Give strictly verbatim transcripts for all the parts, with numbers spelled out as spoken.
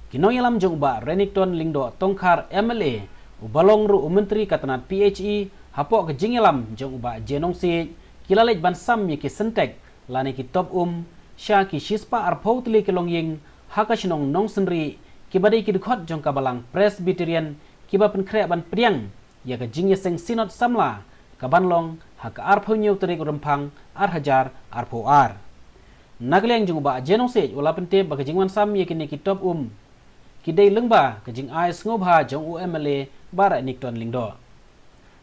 Ki nongïalam jong u Bah Renikton Lyngdoh Tongkhar M L A, u ba long ruh u Myntri ka tnat P H E, hapoh ka jingïalam jong u Bah J Nongsiej, ki la leit ban sam ïa ki Sintex lane ki top um sha ki shispah arphew tylli ki longïing ha ka shnong Nongsynrieh, kiba dei ki dkhot jong ka Balang Presbyterian, kiba pynkhreh ban pdiang ïa ka jingïaseng Synod samla ka ban long ha ka arphew hynñiew tarik u Rymphang ar hajar arphew ar. Na ka liang jong u Bah J Nongsiej, u la pyntip ba ka jingwan sam ïa kine ki top um ki dei lyngba ka jingai sngewbha jong u M L A Bah Renikton Lyngdoh.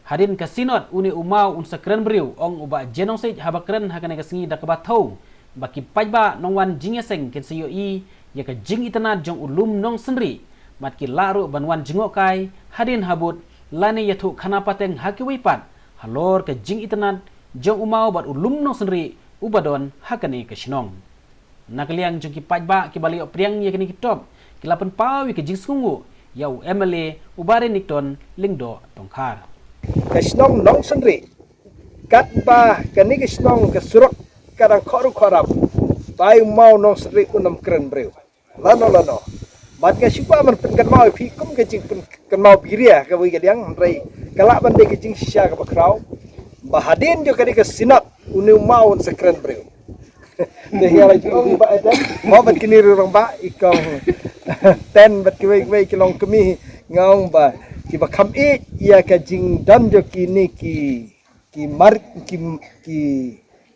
Hadien ka Synod, une u maw un sa kren briew, ong u Bah J Nongsiej haba kren ha kane ka sngi da kaba thew ba ki paidbah nongwan jingïaseng kin sa ïohi ïa ka jingitynnad jong u lum Nongsynrieh, bad ki lah ruh ban wan jngohkai hadien habud lane ïathuh khana pateng ha kiwei pat halor ka jingitynnad jong u maw bad u lum Nongsynrieh uba don ha kane ka shnong. Na ka liang jong ki paidbah kiba la ïoh pdiang ïa kine ki top, ki la pynpaw ïa ka jingsngewnguh ïa u M L A u Bah Renikton Lyngdoh Tongkhar. Ka shnong Nongsynrieh, katba kane ka shnong ka surok ka dang khot ruh khot ram, bai u maw Nongsynrieh un ym kren briew lano lano. Bad nga shu kwah ban pynkynmaw ïa phi kum ka jingpynkynmaw biria kawei ka liang, hynrei ka lah ban dei ka jingshisha kaba khraw, ba hadien jong kane ka Synod, une u maw un sa kren briew. Te nga la ju ong Bah Eden, mo bad kine ruh rangbah, i kong Ten bad kiwei kiwei ki longkmie, nga ong ba kiba kham ïeit ïa ka jingdon jong kine ki, ki mar, ki, ki,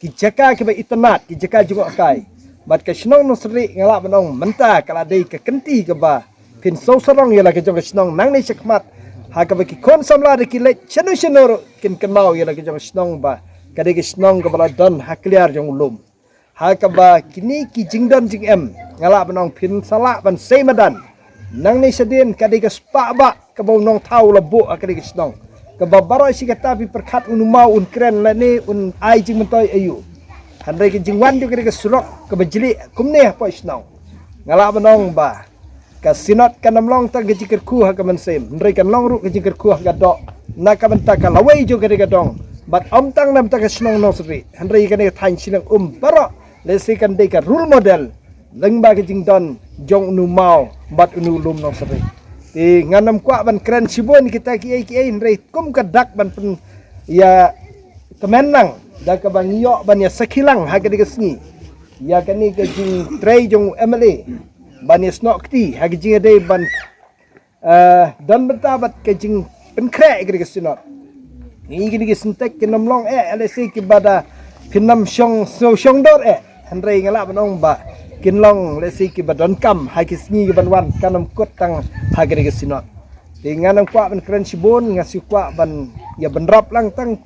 ki jaka kiba itynnad, ki jaka jngohkai. Bad ka shnong Nongsynrieh, nga lah ban ong mynta ka la dei ka kynti kaba phin sngewsarong ïa la ka jong ka shnong nangne shakhmat, ha kaba ki khun samla da ki leit shano shano ruh kin kynmaw ïa la ka jong ka shnong ba ka dei ka shnong kaba la don ha kliar jong u lum. Ha kaba kine ki jingdon jingem, nga lah ban ong phin sa lah ban sei madan. Nangne shadien ka dei ka spah bah kaba u nongthaw u la buh ha ka dei ka shnong, kaba baroh shi katta phi pyrkhat un u maw un kren lane un ai jingmyntoi aïu. Hynrei ka jingwan jong ka dei ka surok kaba jlieh kumne hapoh shnong, nga lah ban ong ba ka Synod kan ym long tang ka jingkyrkhu ha ka mynsiem, hynrei kan long ruh ka jingkyrkhu ha ka doh, na ka bynta ka lawei jong ka dei ka dong, bad ym tang na bynta ka shnong Nongsynrieh, hynrei kane ka thaiñ shiliang um baroh, lehse kan dei ka role model lyngba ka jingdon jong une u maw bad une u lum Nongsynrieh. Te ngan ym kwah ban kren shibun kita kiei kiei, hynrei kum ka dak ban pyn ïa kmen lang da kaba ngi ïoh ban ïa sakhi lang ha ka dei ka sngi ïa kane ka jingtrei jong u M L A ban ïasnoh kti ha ka jingïadei ban, eh, don bynta bad ka jingpynkhreh ïa ka dei ka Synod. Ngi kine ki Sintex kin ym long eh lehse kiba da phin ym shong, shong, shong dor eh, hynrei nga lah ban ong ba kin long lehse kiba donkam ha ki sngi kiban wan, kan ym kut tang ha ka dei ka Synod. Te ngan ym kwah ban kren shibun, nga shu kwah ban ïa bynrap lang tang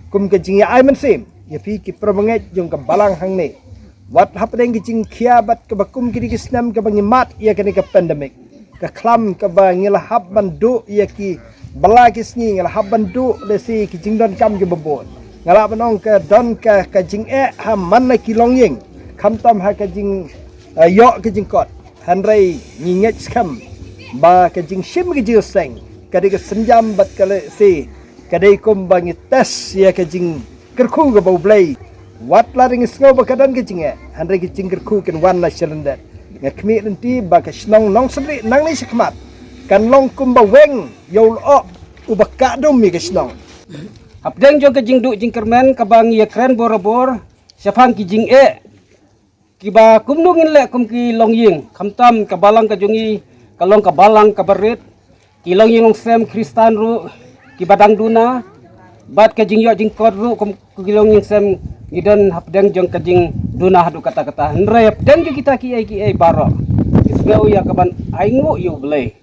kum ka jingïa ai mynsiem ïa phi ki parabangeit jong ka balang hangne. Wat hapdeng ki jingkhia bad kaba kum ki dei ki snem kaba ngi mad ïa kane ka pandemic, ka khlam kaba ngi la hap ban duh ïa ki bala ki sngi, ngi la hap ban duh lehse ki jingdonkam kiba bun. Nga lah ban ong ka don ka, ka jingeh ha man la ki longïing, khamtam ha ka jing, eh, ïoh ka jingkot. Hynrei ngi ngeit skhem ba ka jingshim ka jingseng ka dei ka synjam bad ka lehse ka dei kumba ngi test ïa ka jingkyrkhu kaba U Blei. Wat la dang ngi sngew ba ka don ka jingeh, hynrei ka jingkyrkhu kan wan na shalyndet. Nga khmih lynti ba ka shnong Nongsynrieh nangne shakhmat kan long kumba weng ïa u lyoh uba kahdum ïa ka shnong. Hapdeng jong ka jingduh jingkyrmen kaba ngi ïa kren borabor shaphang ki jingeh kiba kumno ngin leh kum ki longïing, khamtam ka balang ka jong ngi ka long ka balang kaba rit, ki longïing longsem Khristan ruh kiba dang duna, bad ka jingïoh jingkot ruh kum ki longïing longsem ngi don hapdeng jong ka jingduna haduh katta katta. Hynrei hapdeng jong kita kiei kiei baroh, ngi sngew ïa kaban ainguh ïa U Blei,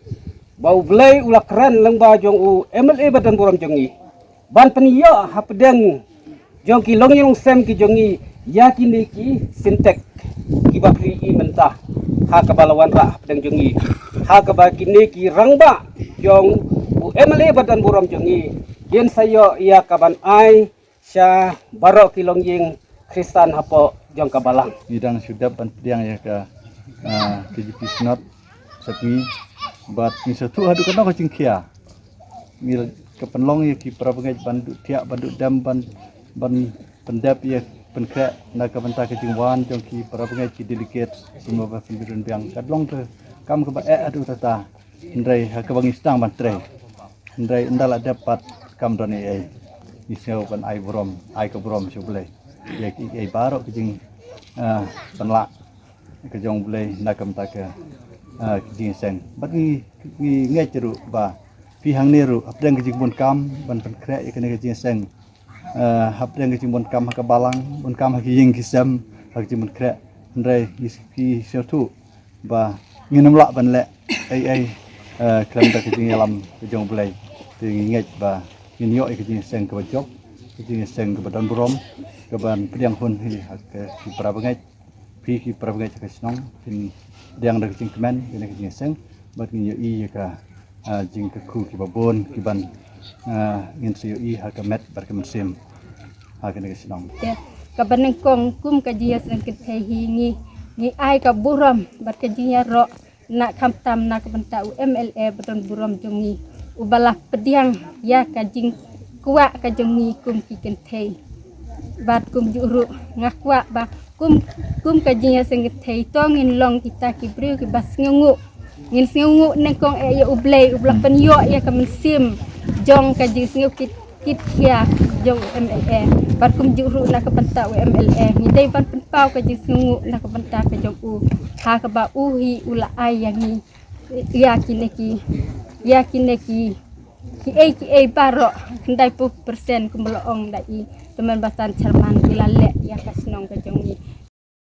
ba U Blei u la kren lyngba jong u M L A ba don burom jong ngi ban pynïoh hapdeng jong ki longïing longsem ki jong ngi ïa kine ki Sintex kiba phi i mynta, ha kaba la wanrah hapdeng jong ngi, ha kaba kine ki rangbah jong u M L A ba don burom jong ngi kin sa ïoh ïa kaban ai sha baroh ki longïing Khristan hapoh jong ka balang. Ngi dang shu dep ban pdiang ïa ka, ah, K J P Synod sepngi, bad ngi sngewthuh haduh katno ka jingkhia. Ngi la ka pynlong ïa ki parabangeit ban duh thiah, ban duh dem, ban, ban pyndep ïa pynkhreh na ka bynta ka jingwan jong ki parabangeit, ki delegate kumba phi la pynbiang. Ka long ka kam kaba eh atu tata. Hynrei ha kaba ngi sdang ban trei. Hynrei ynda la dep pat kam don ei ei. Ngi sngew ban ai burom, ai ka burom sha U Blei. Ïa ki ei baroh ki jing, ah, pynlah ka jong U Blei na ka bynta ka, ah, ka jingïaseng. Bad ngi, ngi ngeit ruh ba phi hangne ruh hapdeng ka jingbun kam ban pynkhreh ïa kane ka jingïaseng. Ah, hapdeng ka jingbun kam ha ka balang, bun kam ha ki ïing ki sem, ha ka jingbun khreh. Hynrei ngi, ngi sngewthuh ba ngin ym lah ban leh ei ei, eh, khlem da ka jingïalam ka jong U Blei. Te ngi ngeit ba ngin ïoh ïa ka jingïaseng kaba jop, ka jingïaseng kaba don burom, kaban pdiang hun hi ha ka, ki para bangeit, phi ki para bangeit ha ka shnong, phin pdiang da ka jingkmen ïa kane ka jingïaseng, bad ngin ïohi ïa ka, ah, jingkyrkhu kiba bun kiban, ah, ngin sa ïohi ha ka met bad ka mynsiem ha kane ka shnong. Te kaba nyngkong kum ka jingïaseng kynthei hi ngi, ngi ai ka burom bad ka jingïaroh na khamtam na ka bynta u M L A ba don burom jong ngi, uba la pdiang ïa ka jingkwah ka jong ngi kum ki kynthei. Bad kumjuh ruh nga kwah ba kum, kum ka jingïaseng kynthei to ngin long kita ki briew kiba sngewnguh. Ngin sngewnguh nyngkong eh ïa U Blei uba la pynïoh ïa ka mynsiem jong ka jingsngew kit, kit khia jong u M L A. Bad kumjuh ruh na ka bynta u M L A ngi dei ban pynpaw ka jingsngewnguh na ka bynta ka jong u, ha kaba u hi u la ai ïa ngi ïa kine ki, ïa kine ki, ki ei ki ei baroh, khyndai phew percent kumba la ong da i tymmen basan chairman, ki la leh ïa ka shnong ka jong ngi.